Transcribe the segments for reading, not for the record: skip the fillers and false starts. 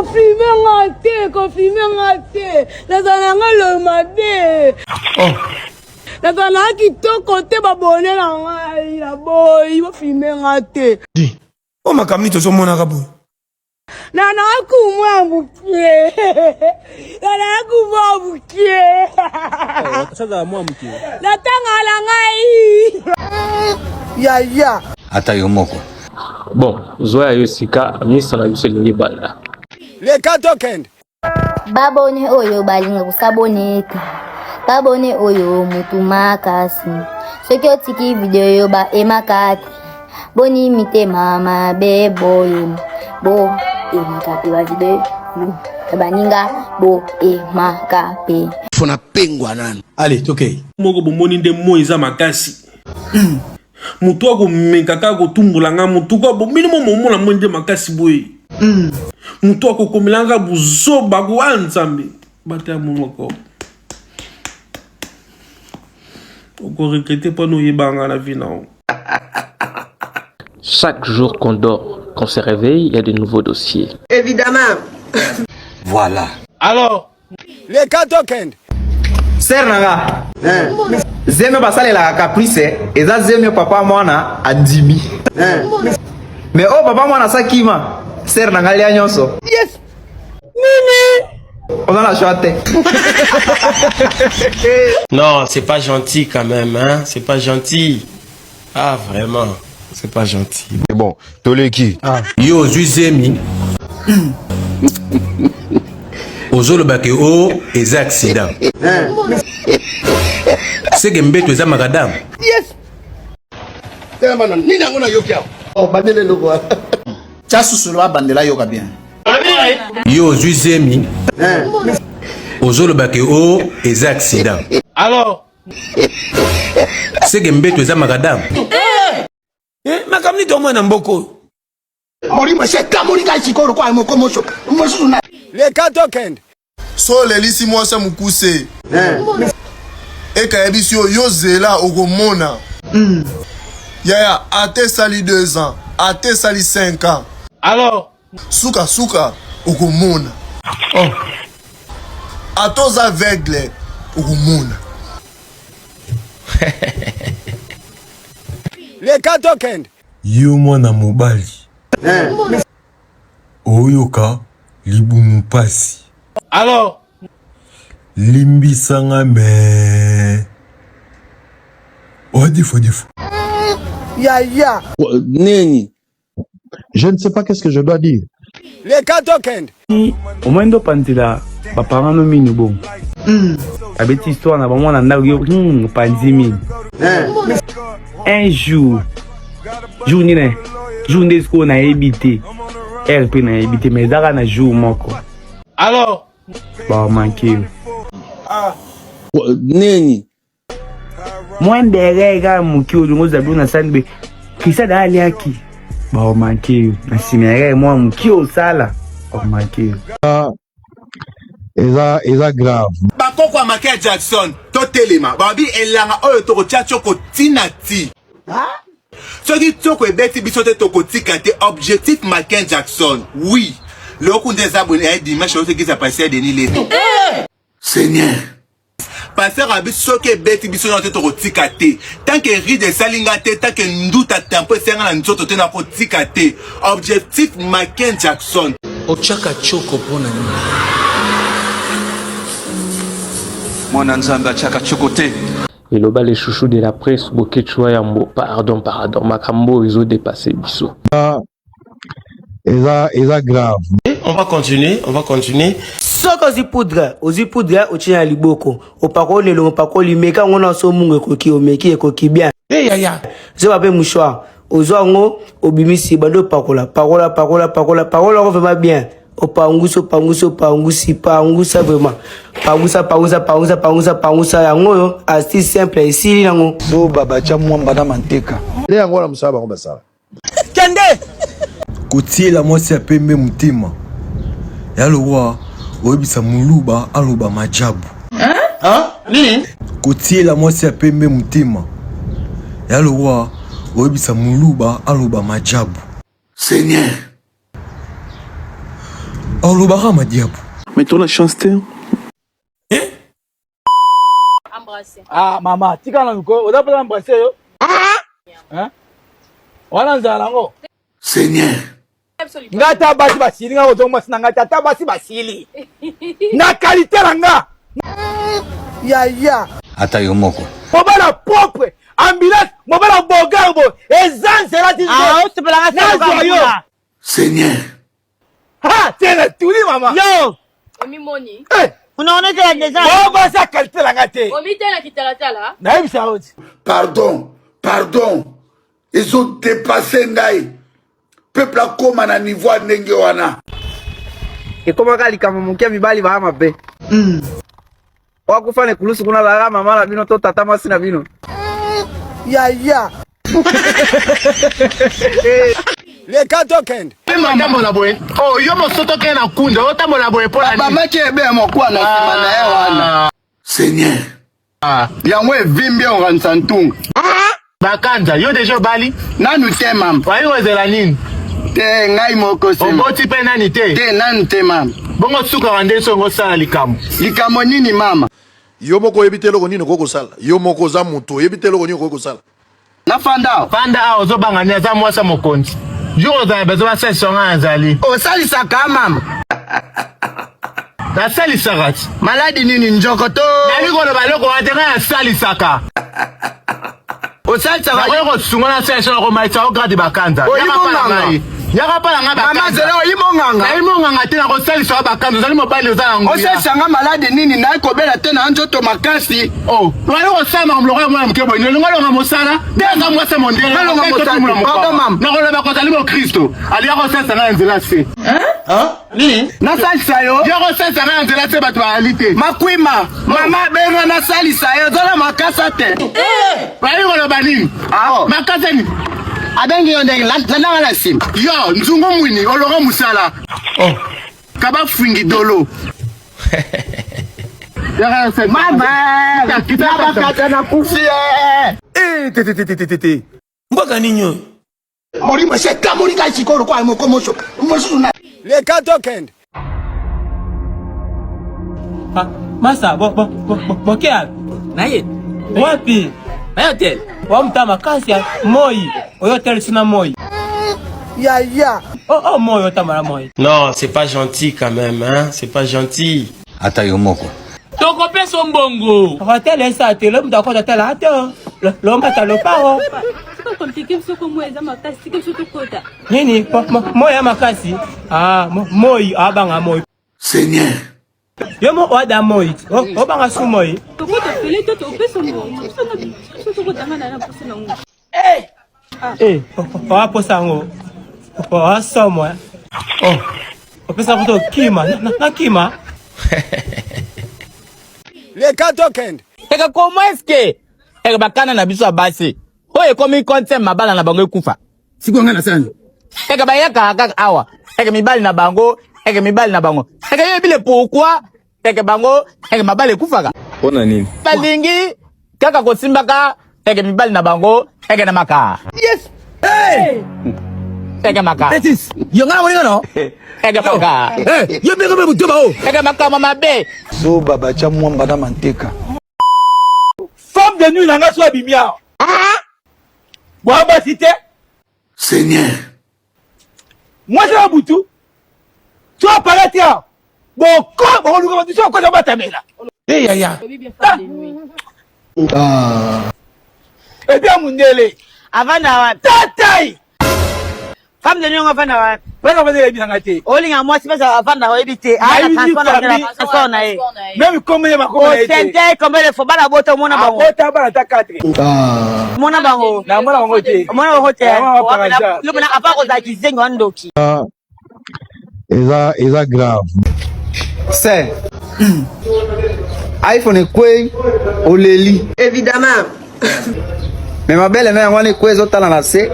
Kofilme nga te, kofilme nga te. Nazala na nga loyo mabe. Oh. Nazala na nga kitoko te babone na ngai naboyi bofilme nga te. Di. O makambo nini tozomonaka boye? Na na kumwa ya mokie. Na na kumwa ya mokie. Natanga na ngai. Yaya. Ata yo moko. Bon, zwa ya yo sika misa na biso elingi ebanda. Leka tokende. Babone oyo balinga kosabone te babone oyo mutu makasi soki otiki video yo ba emaka te boni mitema mabe boyo bo emaka pe ba video ya baninga bo emaka pe fona pengwa nanu Allez, tokei. Moko bomoni nde moi eza makasi. Moto akomeka kaka kotumbola nga motu ka bino mo momona moi nde makasi boye. Moto akokomela nga buzoba ko a Nzambe. Bata ya monoko. Okoregrete mpo na oyeba nga na vie na yo. Chaque jour qu'on dort, qu'on se réveille, il y a de nouveaux dossiers. Évidemment. Voilà. Alors, Leka tokende. Sœur na nga. Zemi basalelaka caprice eza zemi papa mwana andimi. Mais oyo papa mwana asakima sœur na nga lia nyonso. Yes. Nini? Oza na choix te. Non, c'est pas gentil quand même, hein. C'est pas gentil. Ah, vraiment, c'est pas gentil. Bon, toleki. Ah. Yo ozwi zemi. Ozoloba ke o oh, eza accident. Seke mbeto eza makadamu. Yes. Telema na nini yango nayoki awa? Oh, bandela eloko wana. Tya susu loba bandela yoka bien. Yo ozwi zemi. Ozoloba ke o oh, eza accident. Alors Seke mbeto eza makadamu. Eh, makambo nini tomona na mboka oyo? Molimo esi etamoli ngai sikoyo lokola moko moso mosusu na Leka tokende. So olelisi mwasi ya mokuse eka ayebisi yo yo zela okomona yaya ata esali 2 ans ata esali 5 ans Alors suka suka okomona oh. Ata oza aveugle okomona. Leka tokende. Yo mwana mobali oyoka libumu pasi. Alors Limbisa nga mais oa defo defo. Yaya. Nini? Je ne sais pas qu'est-ce que je dois dire. Leka tokende. Omoni nde opanzela ba parents no minu bongo. Abeti histoire na bango na ndako yo hmm, opanzi minu. Un jour jour nini jour nde sikoyo nayebi te heure mpe nayebi te mais eza kaka na jour moko. Alors ba manque yo. Ah. Nini? Mwa ndere kaka moke olingo ozala bilo na sani be Christian da aliaki baomanke yo na nsima ya kaka mwa moke osala baomanke yo. Eza eza grave. Bakoko ya Michael Jackson totelema babi elanga oyo tokotia tioko tina ti soki tioko ebeti biso te tokotika te objectif Michael Jackson oui loku nde eza boye ya dimanche oyo tokisa pasteur Denis Levi Seigneur. Pasteur abi soki ebeti biso na te tokotika te tant que ride esali nga te tant que nduta tempo esali nga na nzoto te nakotika te objectif Michael Jackson. Otiaka tshoko mpo na nini? Mwana Nzambe atiaka tshoko te. Eloba le chouchou de la presse Boketshu wa yambo pardon pardon makambo oyo ezo depasser biso. Eza eza grave. On va continuer, on va continuer. Soki ozwi poudre, ozwi poudre otie na liboko, opakoli elongo, opakoli, meka yango na so mungu ekoki, omeki ekoki bien. Hey, yaya. Zoba pe mouchoir, ozwa yango obimisi, bandi opakola, pakola, pakola, pakola, pakola yango vraiment bien. Opangusi, opangusi, opangusi, pangusa vraiment. Pangusa, pangusa, pangusa, pangusa, pangusa yango oyo astuce simple esili nango. Zoba batia mwamba na manteka. Nde yango wana mosala bango basala. Kende! Kotiela mwasi ya pembe motema ya lokola oyebisa muluba aloba majabu. Nini? Kotiela mwasi ya pembe motema ya lokola oyebisa muluba aloba majabu. Seigneur. Alobaka madiabu. Mais toi la chance te. Ah mama, tika na ko, oza pesa embrasser yo. Hein? Wana nzala nango. Seigneur. Nga ata basi basili nga kozonga mwasi na nga te ata basi basili. Na qualité na nga. Yaya. Ata yo moko. Mobala propre, ambulance, mobala bogar bo, eza nzela ti. Ah, osepelaka Nazwa yo. Seigneur. Ha, tena tuli mama. Yo. Omimoni. Eh. Unaona tena deja. Bo basi ya qualité na nga te. Omitela kitalatala. Nayebisa yo ti. Pardon, pardon. Ezo dépasser ngai. Peuple akoma na niveau ya ndenge wana. Ekomaka likambo moke mibali baa mabe. Wakufa na ekulusu kuna azalaka mama na bino to tata mwasi na bino. Yaya. Leka tokende. Otambola boye. Oh, yo mosoto ke na kunda, otambola boye mpo na nini? Babamaki ebe ya mokuwa na nsima na ye wana. Seigneur. Yango evimbi okanisa ntunga. Bakanza, yo deja obali? Nanu te mama. Oyebi kozela nini? Te ngai moko se. Oboti mpe nani te? Te nanu te mama. Bongo sukaka nde songo osala likambo. Likambo nini mama? Yo moko oyebi te eloko nini okoki kosala. Yo moko oza moto oyebi te eloko nini okoki kosala. Nafanda awa. Fanda awa ozobanga nini aza mwasi ya mokonzi. Jour ozala besoin basalisa nga nazali. Osalisaka mama? Nasalisaka ti. Maladi nini njoko to? Nali koloba eloko wana te ngai nasalisaka. Osalisaka? Nakoki kosunga na salisa na komatisa yo grade bakanza. Oyi monganga. Yaka pa na ngai bakanza. Mama zela oyi monganga. Nayi monganga te nakosalisa yo bakanza ozali mobali oza na nguya. Osalisa nga maladi nini nayi kobela te na nzoto makasi. Oh, wali kosala makambo lokola mwana moke boye olingi olonga mosala te aza mwasi ya mondele Nalonga mosala te. Pardon, mama. nakoloba kozali mokristo alinga kosalisa ngai na nzela se Nini? Nasalisa yo. Yo kosalisa ngai na nzela se bato bayali te. Makwima, mama benga nasalisa yo, oza na makasa te. Bayali koloba nini? Ah. Makasa nini? Abengi yo ndenge, landanga na nsima. Yo, nzungu mwini, olonga mosala. Oh. Kaba fwingi dolo. Mama, nabakata nakufi ye. Eh, te te te te te te. Mboka nini oyo? Molimo esi etamboli ngai sikoyo lokola moko moso mosusu na Leka tokende. Ah, masa bo bo bo bo boke wapi? Naye. Wapi? Naye hotel. Wa mta makasi ya moi. Oyo hotel sina moi. Yaya. Oh oh moi otamala moi. Non, c'est pas gentil quand même, hein. C'est pas gentil. Ata yo moko. Tokopesa mbongo. Hotel esa te lo mta kota tela ato. Lo mata lo paro. Nini? Moi ya makasi. Ah, moi abanga moi. Seigneur. Yo mo oada moi. Obanga su moi. Eh, oaposa yango. Oasomo. Oh. Opesa kuto kima, na kima. Leka tokende. Eka comment est-ce que eka bakana na biso ya basi oyo ekomi konte mabala na bango ekufa Sikoyo ngai nasala nini? eka bayaka kaka awa eke mibali na bango eke mibali na bango eke yo ebile pourquoi eke bango eke mabala ekufaka Pona nini? balingi kaka kosimbaka eke mibali na bango eke na maka Yes. eke maka Betis. Yo ngai namoni no. eke maka Eh, yo beko be butoba o. eke makambo mabe Zoba bacha mwamba na manteka. Femme de nuit na nga so abimi awa. Boya basi te. Seigneur. Mwasi na butu. So aparate awa. Boko bokoluka bato so okota batamela. Eh yaya. Ah. Epi ya mundele. Avanda wapi? Tatai. Femme de nuit ngo avanda wapi? Bana bana yebi nanga te. Olinga mwasi basa avanda oyebi te. Ah, na transport na ye, transport na ye. Même combien ba combien ye te. Osente combien de fois bana bota omona bango. Abota bana ta 4. Omona bango. Na mona bango te. Omona bango te. Na mona par hasard. Yo pena apa kozala kizengi wa ndoki. Eza eza grave. Se iPhone ekwei oleli. Évidemment. Me mabele na yango wana ekwei ezotala na se.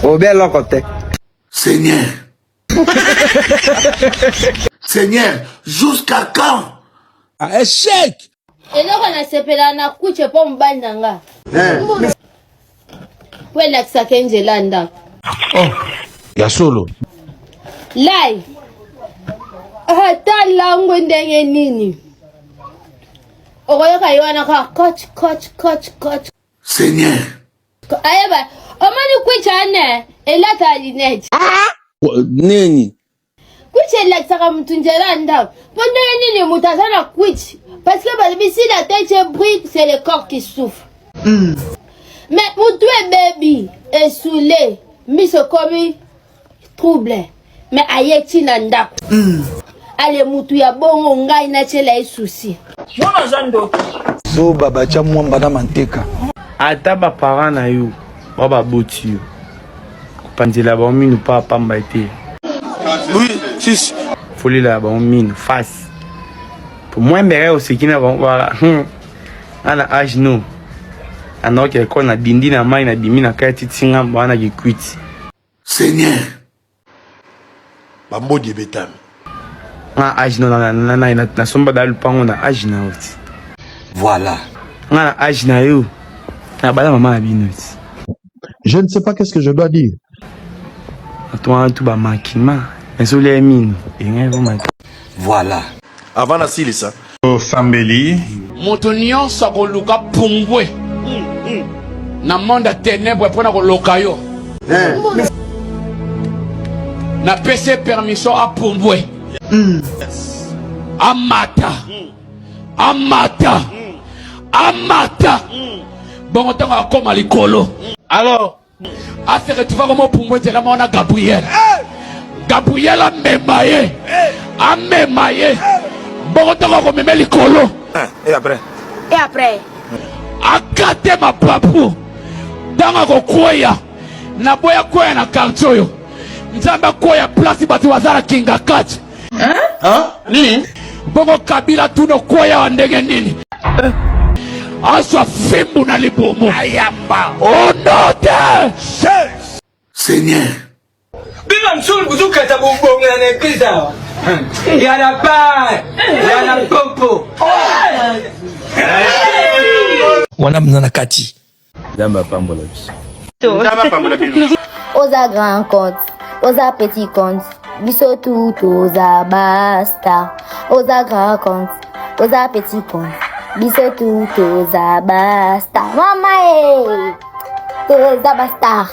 Obe eloko te. Seigneur. Seigneur, jusqu'à quand? Ah, échec. Eloko nasepela na kuche mpo mobali na nga po elakisaka ye nzela ya ndako. Oh. Ya solo. Lai. Ata langwe ndenge nini okoyoka ye wana kaka coach coach coach coach. Seigneur. Ayeba omoni kwicha ane elata linete. Nini? Kwichi elakisaka mutu nzela ya ndako. Mpo ndenge nini moto aza na kwichi? Parce que balobi si la tête est brûle, c'est le corps qui souffre. Mais mutu ebebi, esule, miso ekomi trouble. Mais aye ti na ndako. Ale mutu ya bongo ngai natiela ye souci. Mwana aza ndoki. Zoba batya mwamba na manteka. Ata ba parents na yo ba baboti yo kopanzela bango minu pa pamba te. Oui, sisi. Folela bango minu face. Po moins mbere oseki na bango voilà. Ana age no. Anoki ekole na dindi na mai na bimi na kati tinga bana kikwiti. Seigneur. Bambodi ebetami. Nga age no na na na na nasomba da lupango na age na yo ti. Voilà. Nga na age na yo na bala mama na bino ti. Je ne sais pas qu'est-ce que je dois dire. Bato wana tu bamakima ezolia mino engai komaki. Voilà. Avant nasilisa. Osambeli. Moto nyonso akoluka pungwe na monde ya tenebre mpo na koloka yo. Napesi ye permission apumbwe, amata, amata, amata. Bongo ntango akoma likolo, Alors a se retrouva comme opumbwe nzela moko na Gabriel. Gabriel amema ye, amema ye. Bongo ntango akomema likolo, Et après? Et après? Akate mapapu ntango akokweya. Naboya kweya na quartier oyo. Nzambe akweya place bato baza na kinga kati. Nini? Bongo Kabila tuna okweya wa ndenge nini? Azwa fimbu na libumu. Ayamba. Onote. Seigneur. Bino msulu kuzukata bobonga na eglise awa. Ya na ba, ya na popo. Wana mna na kati. Nzambe apambola biso. Nzambe apambola bino. Oza grand compte, oza petit compte, biso tu toza ba star. Oza grand compte, oza petit compte, biso tu toza ba star. Mama e, toza ba star.